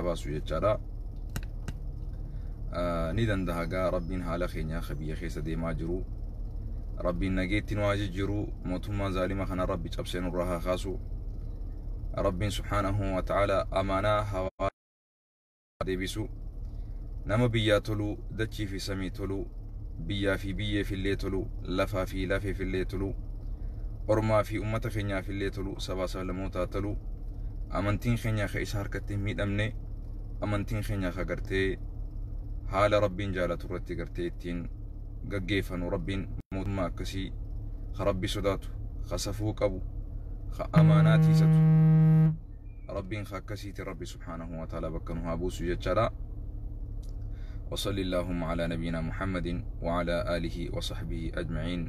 baasu jechaadha. Ni danda'a gaa Rabbiin haala keenya ka biyya keessa deemaa jiru. Rabbiin nageetti nu haa jijjiiru, mootummaa zaalima kana Rabbi cabsee nurraa haa kaasu. Rabbiin subhaanahu wa ta'ala amaanaa hawaa deebisu. Nama biyyaa tolu, dachii fi samii tolu, biyyaa fi biyyeef illee tolu, lafaa fi lafeef illee tolu, ormaa fi ummata keenyaaf illee tolu, sabaa sablamootaa tolu, amantiin keenya ka isa harkatti hin miidhamne, amantiin keenya ka gartee haala Rabbiin jaalatu irratti gartee ittiin gaggeeffanu, Rabbiin mootummaa akkasii ka Rabbi sodaatu, ka safuu qabu, ka amaanaa tiisatu, Rabbiin ka akkasiiti Rabbi subhaanahu wa ta'ala bakka nu haa buusu jechaadha. وصلى اللهم على نبينا محمد وعلى آله وصحبه أجمعين.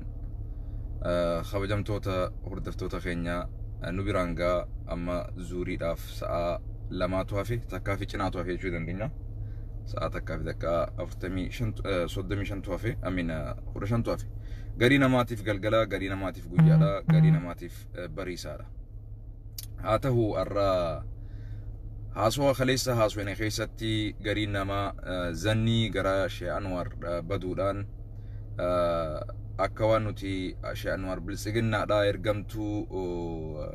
Kabajamtoota hordoftoota keenya, nu biraan gaa amma zuuriidhaaf sa'a lamaatu hafe, takkaa fi cinaatu hafe jechuu dandeenya. Sa'a takkaa fi takkaa 45, 35tu hafe, amiin, 15tu hafe. Garii namaatiif galgala, garii namaatiif guyyaadha, garii namaatiif bariisaadha. Haa ta'u, har'a haasawaa kaleessa haasawne keessatti gariin namaa zannii gara Shee Anwar baduudhaan akka waan nuti Shee Anwar biltsiginnaadha, ergamtuu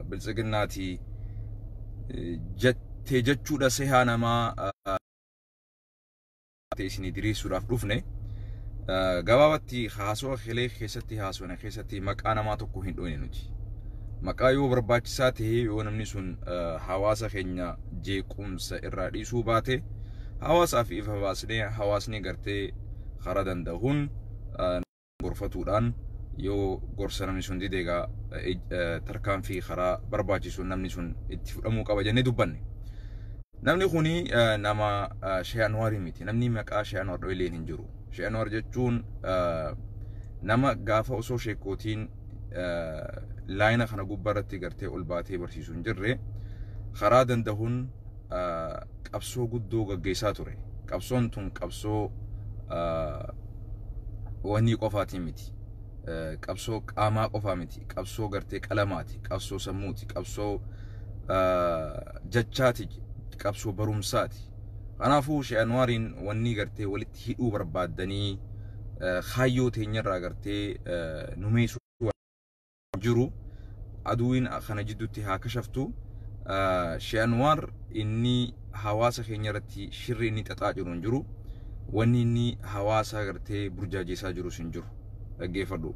biltsiginnaati jettee jechuudha sehaa namaa isinii diriirsuudhaaf dhufne. Gabaabatti haasawaa kalee keessatti haasawne keessatti maqaa namaa tokko hin dhoyne nuti. Maqaa yoo barbaachisaa ta'e, yoo namni sun hawaasa keenya jeequmsa irraa dhiisuu baate, hawaasaaf ifa baasnee hawaasni gartee karaa danda'uun gorfatuudhaan, yoo gorsa namni sun dide egaa tarkaanfii karaa barbaachisu namni sun itti fudhamuu qaba jennee dubbanne. Namni kuni nama Shee Anwaarii miti. Namni maqaa Shee Anwaar dho'ileen hin jiru. Shee Anwaar jechuun nama gaafa osoo sheekootiin laayina kana gubbaa irratti gartee ol baatee barsiisu hin jirre karaa danda'uun qabsoo guddoo gaggeessaa ture. Qabsoon tun qabsoo wanni qofaatii miti. Qabsoo qaamaa qofaa miti. Qabsoo gartee qalamaati. Qabsoo sammuuti. Qabsoo jechaati. Qabsoo barumsaati. Kanaafuu Shee Anwaariin wanni gartee walitti hidhuu barbaaddanii kaayyoo teenyarraa gartee numeessuu jiru, aduwiin kana jidduutti haa kashaftu. Shee Anwaar inni hawaasa keenya irratti shirri inni xaxaa jiru hin jiru. Wanni inni hawaasa gartee burjaajessaa jirus hin jiru. Dhaggeeffadhu.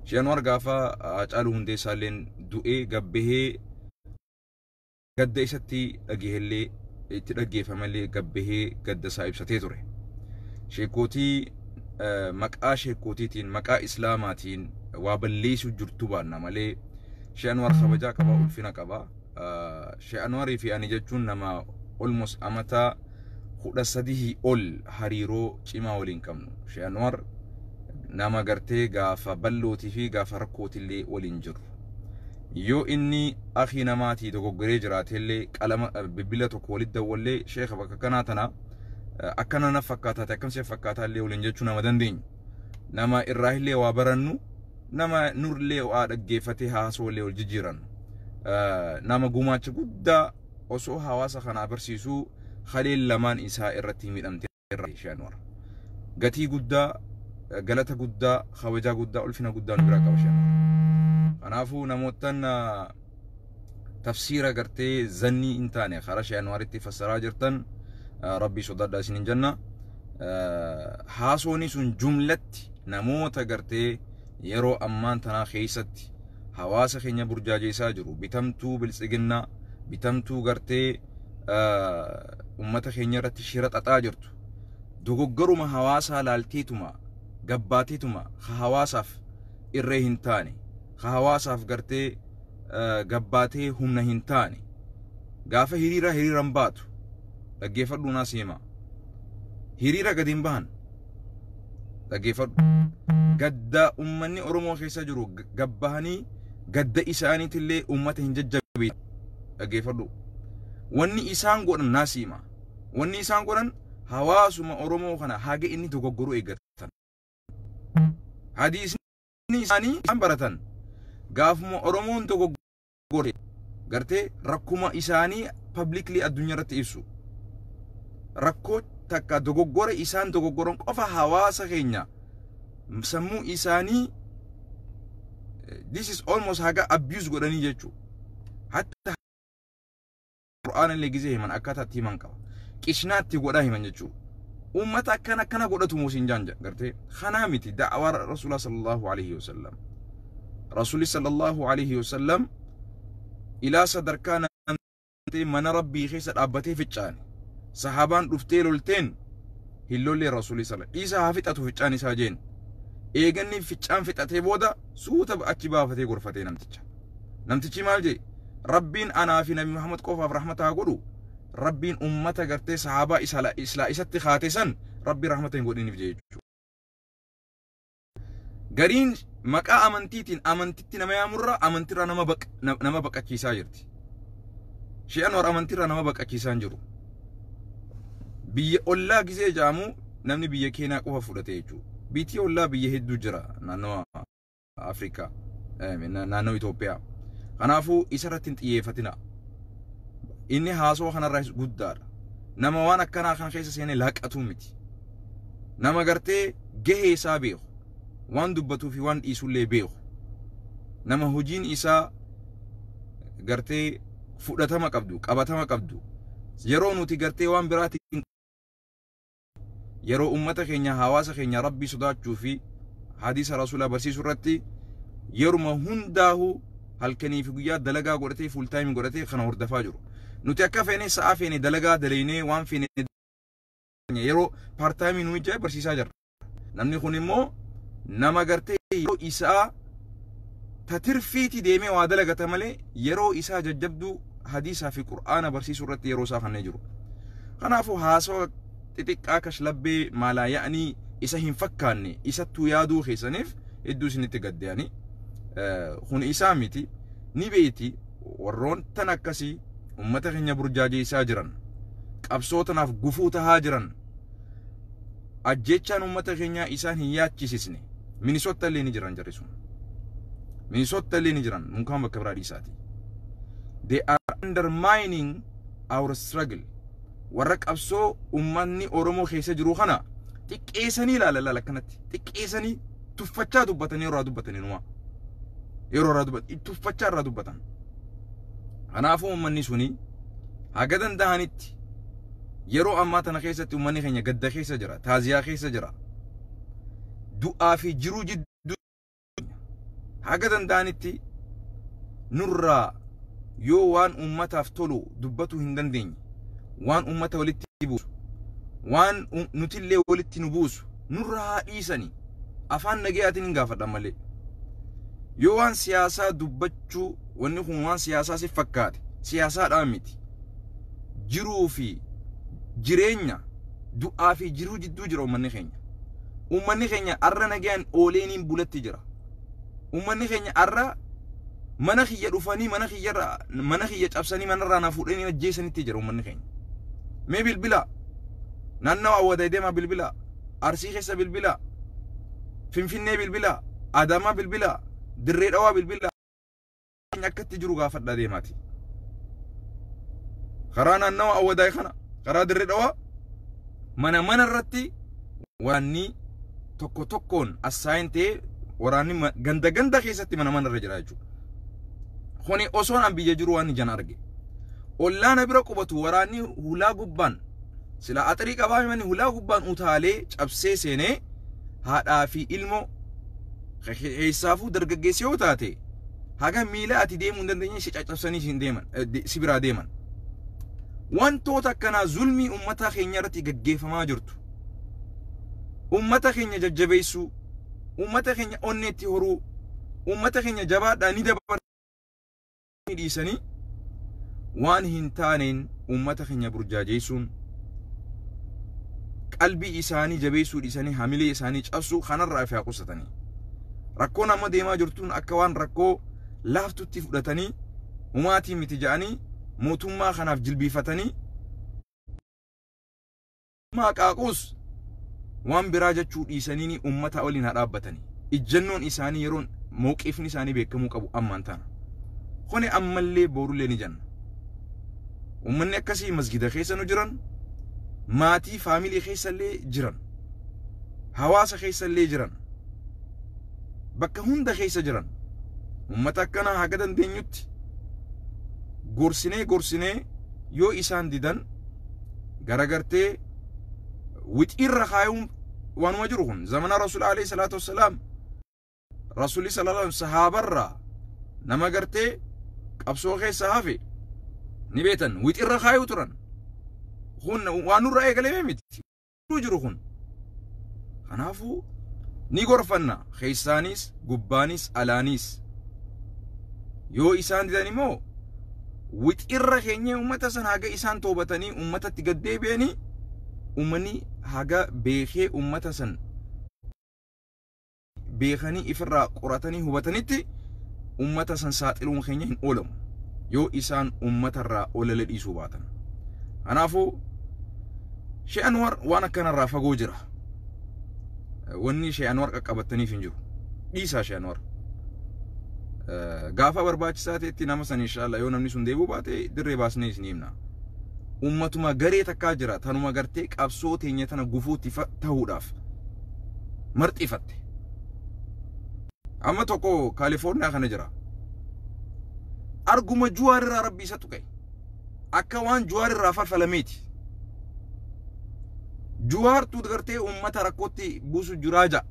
Shee Anwaar gaafa Haacaaluu Hundeessaa illeen du'ee gabbahee gadda isatti dhagahellee itti dhaggeeffamallee gabbahee gadda isaa ibsatee ture. Sheekootii maqaa sheekootiitiin maqaa islaamaatiin waa balleessuu jirtu baanna malee Shee Anwaar kabajaa qaba, ulfina qaba. Shee Anwaarii fi ani jechuun nama almost amata 13 ol hariiroo cimaa waliin qabnu. Shee Anwaar nama gartee gaafa bal'ootii fi gaafa rakkootillee waliin jiru. Yoo inni akii namaatii dogoggoree jiraatellee qalama bilbila tokko walitti dawwallee, "Sheekha, bakka kanaa tana akkana na fakkaataate, akkam si fakkaataa?" illee waliin jechuu nama dandeenyu. Nama irraa illee waa barannu, nama nurlee waa dhaggeeffatee haasoo illee wal jijjiirannu. Nama gumaacha guddaa osoo hawaasa kanaa barsiisuu kaleen lamaan isaa irratti miidhamte Shee Anwar. Gatii guddaa, galata guddaa, kabajaa guddaa, ulfina guddaa nu biraa qaba Shee Anwar. Kanaafuu namoottan tafsiira gartee zannii hin taane karaa Shee Anwaaritti fassaraa jirtan, Rabbii sodaadhaa isinin jenna. Haasooni sun jumlatti namoota gartee yeroo ammaan tanaa keessatti hawaasa keenya burjaajeessaa jiru, bitamtuu biltsiginnaa, bitamtuu gartee ummata keenya irratti shira xaxaa jirtu, dogoggoruma hawaasaa laalteetuma gabbaateetuma ka hawaasaaf irree hin taane, ka hawaasaaf gartee gabbaatee humna hin taane, gaafa hiriira hiriiran baatu, dhaggeeffadhu, naas hima, hiriira gadi hin bahan, dhaggeeffadhu, gadda ummanni Oromoo keessa jiru gabbahanii gadda isaaniitillee ummata hin jajjabeessan. Dhaggeeffadhu, wanni isaan godhan naas hima, wanni isaan godhan hawaasuma Oromoo kana haga inni dogoggoruu eeggatan. Hadiisni isaanii isaan baratan gaafuma Oromoon dogoggore gartee rakkuma isaanii publicly addunyaa irratti ibsu. Rakkoo takka dogoggora isaan dogoggoran qofa hawaasa keenya sammuu isaanii, this is almost haga abuse godhanii jechuu. Hatta Qur'aana illee gizee himan akkaataa itti himan qaba. Qishnaatti godhaa himan jechuu. Ummata akkana akkana godhatu muusin jaan gartee kanaa miti da'awaa Rasuula sallallahu alaihi wasallam. Rasuuli sallallahu alaihi wasallam ilaa sadarkaa mana Rabbii keessa dhaabbatee ficcaane. Sahabaan dhuftee lolteen hin lollee Rasuuli sallallahu dhiisa haa fixatu ficcaan isaa jeen. Eeganni ficcaan fixatee booda suuta achi baafatee gorfatee namticha. Namtichi maal jee? Rabbiin anaa fi Nabi Muhammad qofaaf rahmata haa godhu. Rabbiin ummata gartee sahabaa isa isatti kaate san Rabbi rahmata hin godhiniif jee jechuudha. Gariin maqaa amantiitiin amantitti nama yaamurra amantirraa nama baqachiisaa jirti. Sheek Anwar amantirraa nama baqachiisaa hin jiru. Biyya ollaa gizee jaamu namni biyya keenyaa qofa fudhate jechuudha. Biyyi ollaa biyya hedduu jira naannoo Afrikaa, naannoo Itoophiyaa. Kanaafuu isarratti hin xiyyeeffatina. Inni haasawaa kanarraa guddaadha. Nama waan akkanaa kan keessa seenee laaqatuu miti. Nama gartee gahee isaa beeku. Waan dubbatuu fi waan dhiisullee beeku. Nama hojiin isaa gartee fudhatama qabdu, qabatama qabdu. Yeroo nuti gartee waan biraatiin yeroo ummata keenya, hawaasa keenya Rabbii sodaachuu fi hadiisa Rasuulaa barsiisuu irratti yeruma hundaahu halkanii fi guyyaa dalagaa godhatee, full time godhatee kana hordofaa jiru. Nuti akka feene sa'a feene dalagaa dalaynee waan feene yeroo part time nu ijaa barsiisaa jirra. Namni kun immoo nama gartee yeroo isaa tatirfiiti deemee waa dalagata malee yeroo isaa jajjabduu hadiisaa fi Qur'aana barsiisuu irratti yeroo isaa kanneen jiru. Kanaafuu haasawa xixiqqaa kashlabbee maalaa ya'anii isa hin fakkaanne isattuu yaaduu keessaniif hedduu isinitti gadde'anii. Kun isaa miti, ni beeti. Warroon tan akkasii ummata keenya burjaajeessaa jiran, qabsoo tanaaf gufuu tahaa jiran, ajjechaan ummata keenyaa isaan hin yaachisisne Minisotta illee ni jiran. Jarri sun Minisotta illee ni jiran, munkaan bakka biraa dhiisaati. They are undermining our struggle. Warra qabsoo ummanni Oromoo keessa jiru kana xiqqeessanii ilaala ilaala, akkanatti xiqqeessanii tuffachaa dubbatanii, yeroo dubbatanii numa yeroo irraa dubbatan tuffachaa irraa dubbatan. Kanaafuu ummanni suni haga danda'anitti yeroo ammaa tana keessatti ummanni keenya gadda keessa jira, taaziyaa keessa jira, du'aa fi jiruu jidduu. Haga danda'anitti nurraa yoo waan ummataaf tolu dubbatuu hin dandeenye, waan ummata walitti buusu, waan nutillee walitti nu buusu nurraa haa dhiisanii. Afaan nagayaatiin hin gaafadhan malee, yoo waan siyaasaa dubbachuu wanni kun waan siyaasaa si fakkaate, siyaasaadhaan miti. Jiruu fi jireenya, du'aa fi jiruu jidduu jira uummanni keenya. Uummanni keenya arra nagayaan ooleeniin bulatti jira. Uummanni keenya arra mana kiyya dhufanii mana kiyyarra mana kiyya cabsanii manarraa na fuudhanii ajjeesanitti jira uummanni keenya. Mee bilbila, naannawa Awwaday deemaa bilbila, Arsii keessa bilbila, Finfinnee bilbila, Adaamaa bilbila, Dirree Dhawaa bilbila, akkatti jiru gaafadha deemaati. Karaa naannawa Awwadaay kana, karaa Dirree Dhawaa, mana mana irratti waraanni tokko tokkoon assaayin ta'ee, waraanni ganda ganda keessatti mana mana irra jira jechuudha. Kuni osoon an biyya jiru waan ijaan arge. Ollaana bira qubatu waraanni hulaa gubbaan sila axirii qabaa manni hulaa gubbaan utaalee cabsee seenee haadhaa fi ilmoo keessaafuu dargaggeessi yoo taate haga miila ati deemuu hin dandeenye si caccabsanii si deeman, si biraa deeman. Wantoota akkanaa zulmii uummata keenya irratti gaggeeffamaa jirtu. Uummata keenya jajjabeessuu, uummata keenya onneetti horuu, uummata keenya jabaadhaa ni dabaranii dhiisanii waan hin taaneen uummata keenya burjaajeessuun, qalbii isaanii jabeessuu dhiisanii hamilee isaanii cabsuu kanarraa fi haa qusatanii. Rakkoon amma deemaa jirtuun akka waan rakkoo laaftutti fudhatanii humaatii miti jedhanii mootummaa kanaaf jilbiifatanii qaaqus waan biraa jechuu dhiisanii uummata waliin haa dhaabbatanii. Ijjannoon isaanii yeroon mawqifni isaanii beekamuu qabu ammaan tana. Kuni ammallee borullee ni jenna. Uummanni akkasii masgida keessa nu jiran. Maatii faamilii keessallee jiran, hawaasa keessallee jiran, bakka hunda keessa jiran. Ummata akkanaa haga dandeenyutti gorsinee gorsinee yoo isaan didan garagartee wixiirra kaayuun waanuma jiru. Kun zamana Rasuul alayhi salaatu wassalaam, Rasuulli sallallahu alaihi sahaabarraa nama gartee qabsoo keessa hafe ni beetan, wixiirra kaayuu turan. Kun waan nurra eegalame miti jiru kun. Kanaafuu ni gorfanna, keessaanis gubbaanis alaanis. Yoo isaan didan immoo wixirra keenya ummata san haga isaan toobatanii ummatatti gad deebi'anii, ummanni haga beekee ummata san beekanii ifirraa qoratanii hubatanitti ummata san saaxiluun keenya hin oolamu, yoo isaan ummatarraa olala dhiisuu baatan. Kanaafuu Shee Anwar waan akkanarraa fagoo jira. Wanni Shee Anwar qaqqabattaniif hin jiru. Dhiisaa Shee Anwar. Gaafa barbaachisaa ta'etti nama san inshallah yoo namni sun deebi'uu baate dirree baasnee isin himna. Ummatuma garee takkaa jira, tanuma gartee qabsoo teenya tana gufuutti ta'uudhaaf marxifatte. Amma tokko Kaalifoorniyaa kana jira. Arguma Juwaar irraa Rabbi isa tuqe. Akka waan Juwaar irraa falfalameeti. Juwaartu gartee ummata rakkootti buusu jiraa ja'a.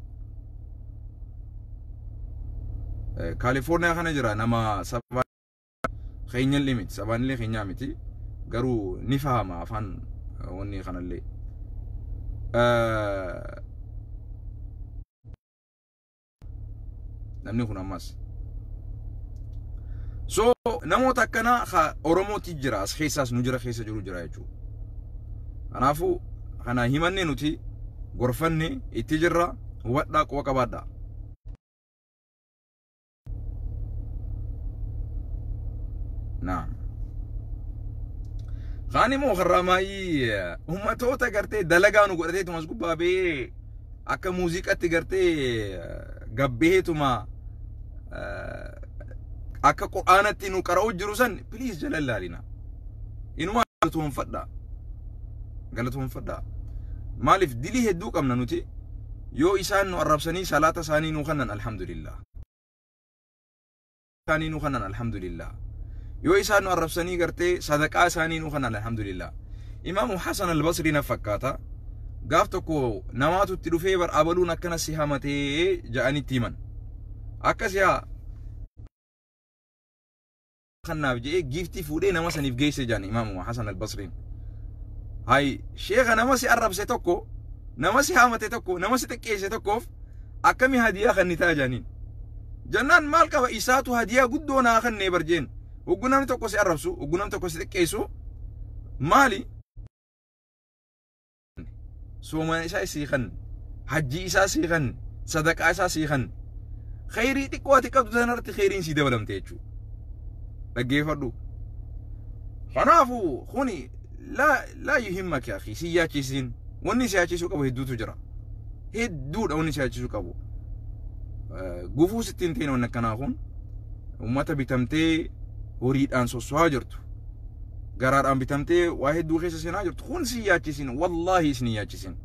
Kaalifoorniyaa kana jira, nama saba keenyallee miti, sabaanillee keenyaa miti, garuu ni fahama afaan wanni kanallee. Namni kun ammas. So namoota akkanaa ka Oromooti jira, as keessaas nu jira, keessa jiru jira jechuudha. Kanaafuu kana himanne, nuti gorfanne itti jirra, hubadhaa, quba qabaadhaa. Naam. Kaan immoo karraamaayii ummatoota gartee dalagaa nu godhateetuma as gubbaa ba'ee akka muuziqaatti gartee gabbeetuma akka qur'aanatti nu qara'u jiru san please jala ilaalina. Inuma galatoonfadhaa. Galatoonfadhaa. Maaliif, dilii hedduu qabna nuti, yoo isaan nu arrabsanii salaata isaanii nu kannan, alhamdulillah. Isaanii nu kannan, alhamdulillah. Yoo isaan nu arrabsanii gartee sadaqaa isaanii nu kannan, alhamdulillah. Imaamu Hasan al-Basri na fakkaata. Gaaf tokko namaatu itti dhufee, bar abaluun akkana si hamatee ja'anitti himan. Akkas yaa kannaaf je'ee giiftii fuudhee nama saniif geesse jedhan Imaamu Hasan al-Basriin. Hay sheeka, nama si arrabse tokko, nama si hamate tokko, nama si xiqqeesse tokkoof akkami hadiyaa kannitaa jedhaniin. Jannaan maal qaba, isaatu hadiyaa guddoo naa kennee bar jeen. Hogguu namni tokko si arrabsu, hogguu namni tokko si xiqqeessu maali? Soomana isaa sii kan, hajjii isaa sii kan, sadaqaa isaa sii kan. Kheyrii xiqqoo ati qabdu sanarratti kheyriin sii dabalamte jechuudha. Dhaggeeffadhu. Kanaafuu kuni laa laa yuhimmaka akhi, si yaachisiin. Wanni si yaachisuu qabu hedduutu jira. Hedduudha wanni si yaachisuu qabu. Gufuu sitti hin ta'in wanni akkanaa kun. Uummata bitamtee horiidhaan sosso'aa jirtu. Garaadhaan bitamtee waa hedduu keessa seenaa jirtu. Kun si yaachisin, wallaahi isin yaachisin.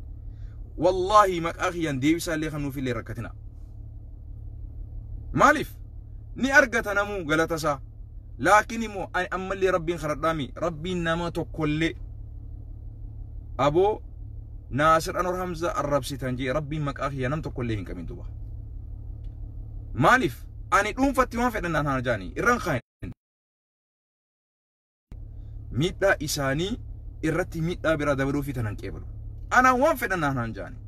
Wallaahi maqaa kiyyaan deebisaa illee kan nuufillee rakkatina. Maaliif? Ni argata namuu galata isaa. Laakiin immoo ani ammallee Rabbiin kadhadhaami. Rabbiin nama tokkollee aboo Naasir Anwar Hamza arrabsitan jee Rabbiin maqaa kiyya nam tokkollee hin qabin duba. Maaliif? Ani dhuunfatti waan fedhan naan haa jaanii irran kaayin. Miidhaa isaanii irratti miidhaa biraa dabaluu fi tanan qeebalu. Anaan waan fedhan naan haa jaanii.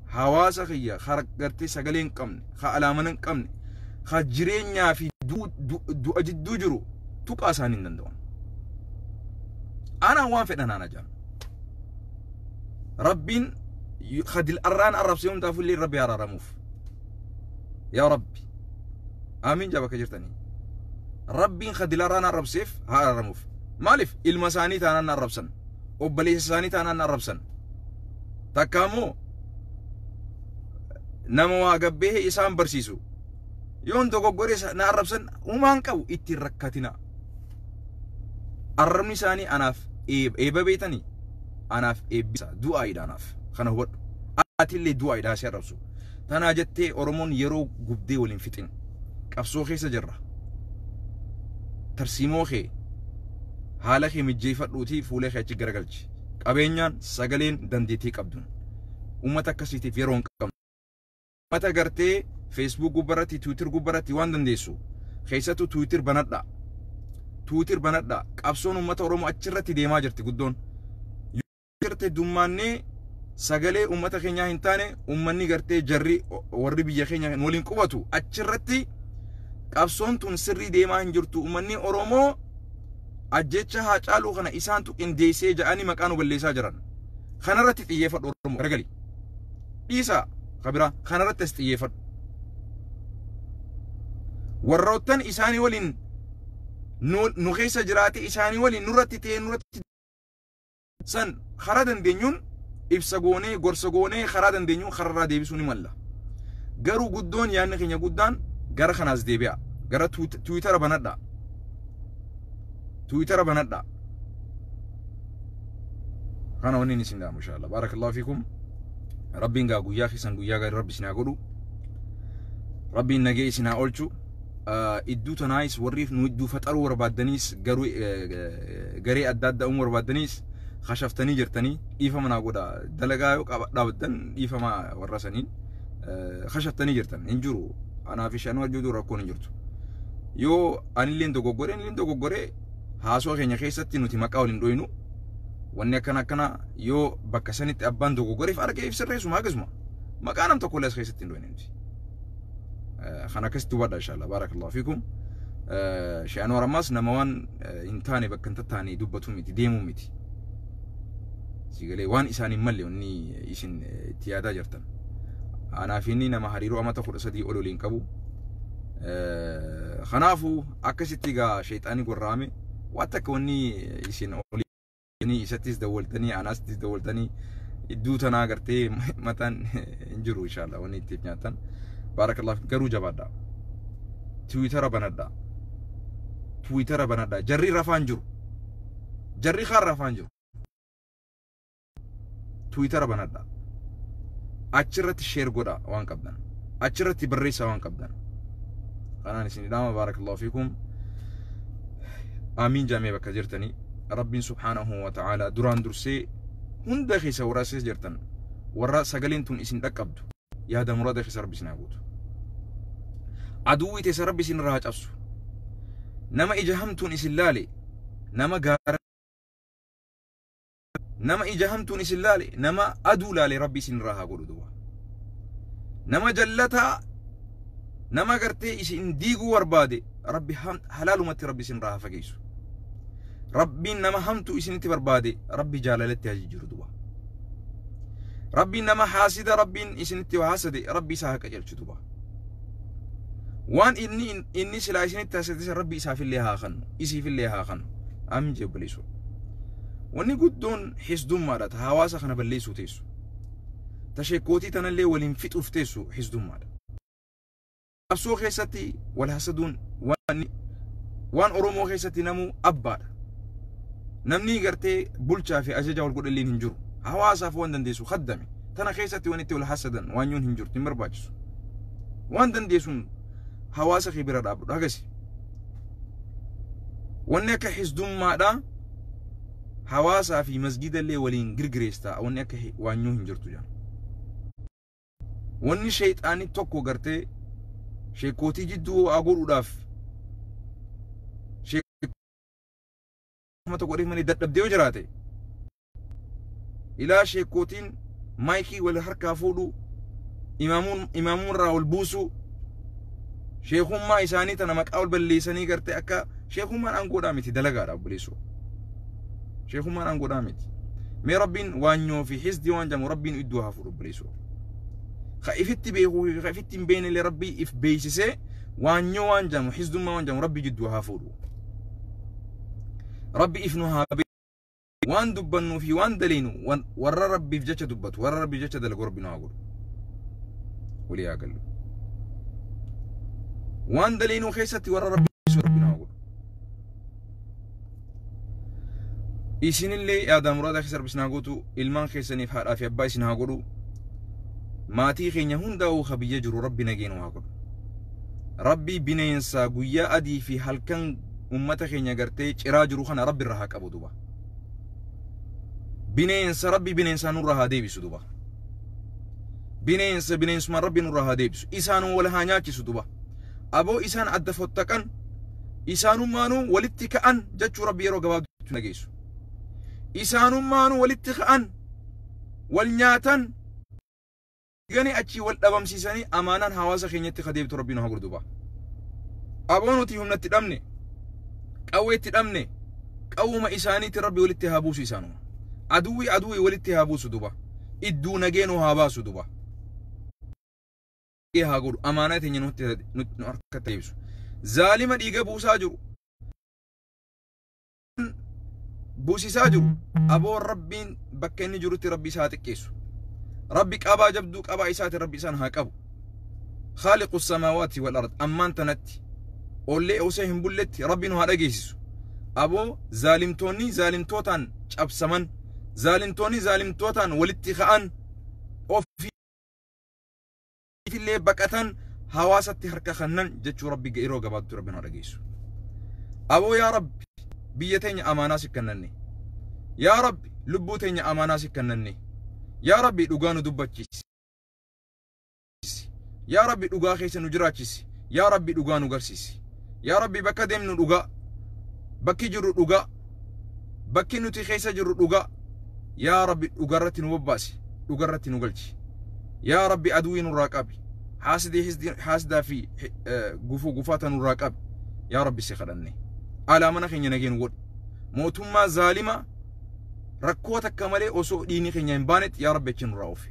Hawaasa kiyya kara gartee sagalee hin qabne, ka alaamana hin qabne, ka jireenyaa fi du'a jidduu jiru tuqaa isaanii hin danda'an. Anaan waan fedhan naan haa. Rabbiin khadil arraan arrabsee hundaafuu illee Rabbi araaramuuf. Yaa Rabbi. Amiin jaa bakka jirtanii. Rabbiin khadil arraan arrabseef haa araaramuuf. Maaliif, ilma isaanii taanaan arrabsan. Obboleessa isaanii taanaan arrabsan. Takka immoo nama waa gabbee isaan barsiisu. Yoon dogoggoree na arrabsan uumaan qabu ittiin rakkatina. Arrabni isaanii anaaf eeba beetanii. anaaf eebbisa du'aayiidha anaaf kana hubadhu atillee du'aayiidha si arrabsu tanaa jettee Oromoon yeroo gubdee waliin fixin qabsoo keessa jirra tarsiimoo kee haala kee mijjeeffadhuutii fuulee kee achi garagalchi qabeenyaan sagaleen dandeettii qabduun uummata akkasiitiif yeroo hin qabnu uummata gartee Facebook gubbaratti Twitter gubbaratti waan dandeessu keessattuu Twitter banadhaa Twitter banadhaa qabsoon uummata Oromoo achirratti deemaa jirti guddoon gartee dummaannee sagalee uummata keenyaa hin taane uummanni gartee jarri warri biyya keenya waliin qubatu achirratti qabsoon tun sirrii deemaa hin jirtu uummanni Oromoo ajjecha Haacaaluu kana isaantu qindeessee ja'anii maqaa nu balleessaa jiran kanarratti xiyyeeffadhu Oromoo garagali dhiisaa kabiraa kanarratti as xiyyeeffadhu warroottan isaanii waliin nu keessa jiraate isaanii waliin nurratti ta'ee nurratti san karaa dandeenyuun ibsa goonee gorsa goonee karaa dandeenyuun kararraa deebisuu ni malla garuu guddoon yaadni keenya guddaan gara kanaas deebi'a gara Twittera banadhaa Twittera banadhaa kana wanni isin dhaamu inshallah barakallahu fiikum rabbiin gaa guyyaa keessan guyyaa gaarii rabbi isin haa godhu rabbiin nagee isin haa oolchu idduu tanaayis warri nu idduu faxaruu barbaaddaniis garuu garee adda addaa uumuu barbaaddaniis kashaftanii jirtanii dhiifama naa godha dalagaa yoo dhaabbattan dhiifama warra saniin kashaftanii jirtan hin jiru anaa fi shanuu jiru rakkoon hin jirtu yoo anilleen dogoggoree anilleen dogoggoree haasoo keenya keessatti nuti maqaa waliin dhoyinu wanni akkana akkana yoo bakka sanitti abbaan dogoggoreef argee sirreessuma akkasuma maqaa nam tokko illee as keessatti hin dhoyne nuti. Kan akkasitti hubadha inshallah barakallahu fiikum. Shee Anwar ammas nama waan hin taane bakka hin tattaane dubbatu miti deemuu miti. Sigalee waan isaan hin malle wanni isin itti yaadaa jirtan. Anaaf inni nama hariiroo amata 13 ol waliin qabu. Kanaafuu akkasitti egaa sheexaanii gorra'ame waan takka wanni isin olii isattis dawwaltanii anaasittis dawwaltanii idduu tanaa gartee mataan hin jiru inshallah wanni ittiif nyaatan. Barakallahu garuu jabaadhaa. Tiwiitara banadhaa. Tiwiitara banadhaa. Jarri rafaan jiru. Jarri kaan rafaan jiru. Tiwiitara banadhaa. Achirratti sheer godhaa waan qabdan. Achirratti barreessaa waan qabdan. Kanaan isin dhaama barakallahu fiikum. Amiin jaamee bakka jirtanii. Rabbiin subhaanahu wa ta'ala duraan dursee hunda keessa warra as jirtan warra sagaleen tun isin dhaqqabdu yaada murada keessa rabbi isin haa guutu. Aduwwii teessa rabbi isin irraa haa cabsu. Nama ija hamtuun isin laale nama gaara nama ija hamtuun isin laale nama aduu laale rabbi isin irraa haa godhu duuba. Nama jallataa nama gartee isin diiguu barbaade rabbi halaalumatti rabbi isin irraa haa fageessu. Rabbiin nama hamtuu isinitti barbaade rabbi jaalalatti haa jijjiiru duuba. Rabbiin nama haasida rabbiin isinitti haasade rabbi isaa haa qajeelchu duuba. Waan inni silaa isinitti haasade rabbi isaafillee haa kennu isiifillee haa kennu. Amiin jee obboleessoo. Wanni guddoon hisdummaadha ta hawaasa kana balleessuu teessu. Ta sheekkootii tanallee waliin fixuuf teessu hisdummaadha. Qabsoo keessatti wal hasaduun waan Oromoo keessatti namuu abbaadha. Namni gartee bulchaa fi ajaja wal godhalleen hin jiru. Hawaasaaf waan dandeessu kaddame. Tana keessatti waan itti wal hasadan waan yoon hin jirtu hin barbaachisu. Waan dandeessuun hawaasa kee bira dhaabbadhu hagasi. Wanni akka hisdummaadhaa hawaasaa fi masgidallee waliin girgireestaa wanni akka waanyoo hin jirtu jaan. Wanni sheexaanii tokko gartee sheekootii jidduu haa godhuudhaaf sheekuma tokko godheef malee dadhabdee yoo jiraate ilaa sheekootiin maayikii wal harkaa fuudhuu imaamuun irraa wal buusuu sheekummaa isaanii tana maqaa wal balleessanii gartee akka sheekummaan aangoodhaa miti dalagaadha obboleessoo. Sheekummaan aangoodhaa miti. Mee rabbiin waanyoo fi hisdii waan jedhamu rabbiin iddoo haa fuudhu obboleessoo. Ka ifitti beekuu fi ka ifitti hin beekne illee rabbii if beeksisee waanyoo waan jedhamu hisdummaa waan jedhamu rabbi jidduu haa fuudhu. Rabbi if nu haa beeku. Waan dubbannuu fi waan daleenu warra rabbiif jecha dubbatu warra rabbiif jecha dalagu rabbi nu haa godhu. Walii haa gallu. Waan daleenuu keessatti warra rabbi rabbi nu haa godhu. Isinillee yaadaa muraadaa keessa Rabbi isin haa guutu. Ilmaan keessaniif haadhaa fi abbaa isin haa godhu. Maatii keenya hundaa'uu ka biyya jiru Rabbi nageenu haa godhu. Rabbi bineensa guyyaa adii fi halkan ummata keenya gartee ciraa jiru kana Rabbi irraa haa qabu duba. Bineensa Rabbi bineensaa nurraa haa deebisu duba. Bineensa bineensuma Rabbi nurraa haa deebisu. Isaan wal haa nyaachisu duba. Aboo isaan adda fottaqan isaanummaanuu walitti ka'an jechuu Rabbi yeroo gabaabduutti nageessu. Isaanummaanuu walitti ka'an wal nyaatan gani achii wal dhabamsiisanii amaanaan hawaasa keenyatti ka deebitu Rabbi nu haa godhu duba. Aboo nuti humnatti dhabne, qawweetti dhabne, qawwuma isaaniitti Rabbi walitti haa buusu isaanuma. Aduwwi aduwwi walitti haa buusu duba. Idduu nageenuu haa baasu duba. Haa godhu amaanaa teenya nutti nu harkatti deebisu. Zaalima dhiiga buusaa jiru, buusisaa jiru, aboo Rabbiin bakka inni jirutti Rabbi isaa xiqqeessu. Rabbi qabaa jabduu qabaa isaati Rabbi isaan haa qabu. Khaaliqu samaawaati wal ard ammaan tanatti ollee osoo hin bulletti Rabbi nu haa dhageessisu. Aboo zaalimtoonni zaalimtootaan cabsaman, zaalimtoonni zaalimtootaan walitti ka'an, ofiifillee baqatan, hawaasatti harka kennan jechuu Rabbi yeroo gabaabduutti Rabbi nu haa dhageessu. Aboo yaa Rabbi, biyya teenya amaanaa si kennanne. Yaa Rabbi, lubbuu teenya amaanaa si kennanne. Yaa Rabbi, dhugaa nu dubbachiisi. Yaa Rabbi, dhugaa keessa nu jiraachisi. Yaa Rabbi, dhugaa nu garsiisi. Yaa Rabbi, bakka deemnu dhugaa, bakki jirru dhugaa, bakki nuti keessa jirru dhugaa. Yaa Rabbi, dhugarratti nu bobbaasi, dhugarratti nu galchi. Yaa Rabbi, aduwii nurraa qabi. Haasidii haasidaa fi gufuu gufaata nurraa qabi. Yaa Rabbi, si kadhanne. Alaa mana keenya nageen godhi. Mootummaa zaalima rakkoo takka malee osoo dhiigni keenya hin baanetti yaa Rabbi achi nurraa oofi.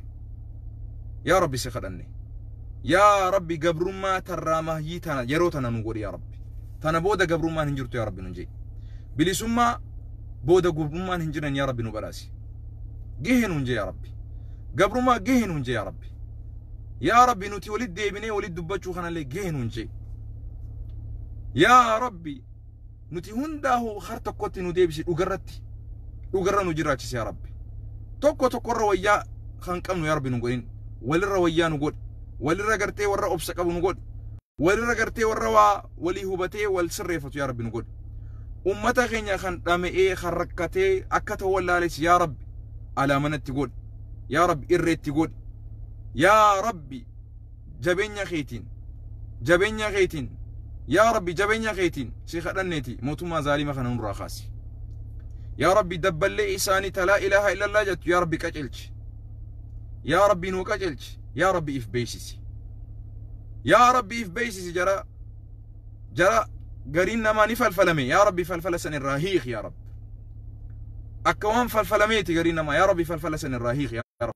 Yaa Rabbi, si kadhanne. Yaa Rabbi, gabrummaa tarraa mahyii tana yeroo tana nu godhi yaa Rabbi. Tana booda gabrummaan hin jirtu yaa Rabbi nun jee. Bilisummaa booda gabrummaan hin jiran yaa Rabbi nu badhaasi. Gahee nun jee yaa Rabbi. Gabrummaa gahee nun jee yaa Rabbi. Yaa Rabbi, nuti walitti deebinee walitti dubbachuu kanallee gahee nun jee. Yaa Rabbi, nuti hundaa'uu har tokkotti nu deebisi dhugarratti. Dhugarra nu jiraachisi yaa Rabbi. Tokko tokkorra wayyaa kan qabnu yaa Rabbi nu godhin. Walirra wayyaa nu godhi. Walirra gartee warra obsa qabu nu godhi. Walirra gartee warra waa walii hubatee wal sirreeffatu yaa Rabbi nu godhi. Ummata keenya kan dhama'ee kan rakkatee akka ta'u wallaales yaa Rabbi alaa manatti godhi. Yaa Rabbi, irreetti godhi. Yaa Rabbi, jabeenya keetiin, jabeenya keetiin, yaa Rabbi, jabeenya keetiin si kadhanneeti mootummaa zaalima kana nurraa kaasi. Yaa Rabbi, dabballee isaanii talaa ilaaha illallah jettu yaa Rabbi qacelchi. Yaa Rabbi, nuu qacelchi. Yaa Rabbi, if beeksisi. Yaa Rabbi, if beeksisi. Jara jara gariin namaa ni falfalame. Yaa Rabbi, falfala san irraa hiiki yaa Rabbi. Akka waan falfalameeti gariin namaa. Yaa Rabbi, falfala san irraa hiiki yaa Rabbi.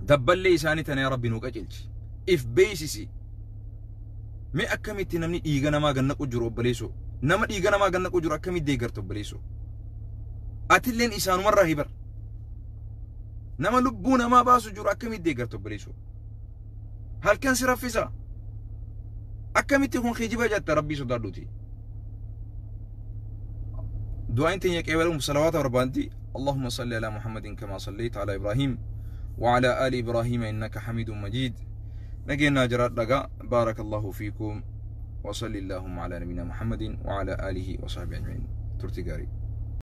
Dabballee isaanii tana yaa Rabbi nuu qacelchi. If beeksisi. Mee akkamitti namni dhiiga namaa gannaqu jiru obboleessoo? Nama dhiiga namaa gannaqu jiru akkamitti deeggarta obboleessoo? Atilleen isaanumarraa hibar. Nama lubbuu namaa baasu jiru akkamitti deeggarta obboleessoo? Halkan si raffisa. Akkamitti kun kijiba jetta? Rabbii sodaadhuuti. Du'aan teenya qeebalamu salawaata barbaaddi. اللهم صل على محمد كما صليت على إبراهيم وعلى آل إبراهيم إنك حميد مجيد. نجينا جراد لقا. بارك الله فيكم وصلى اللهم على نبينا محمد وعلى آله وصحبه أجمعين. Turtii gaarii.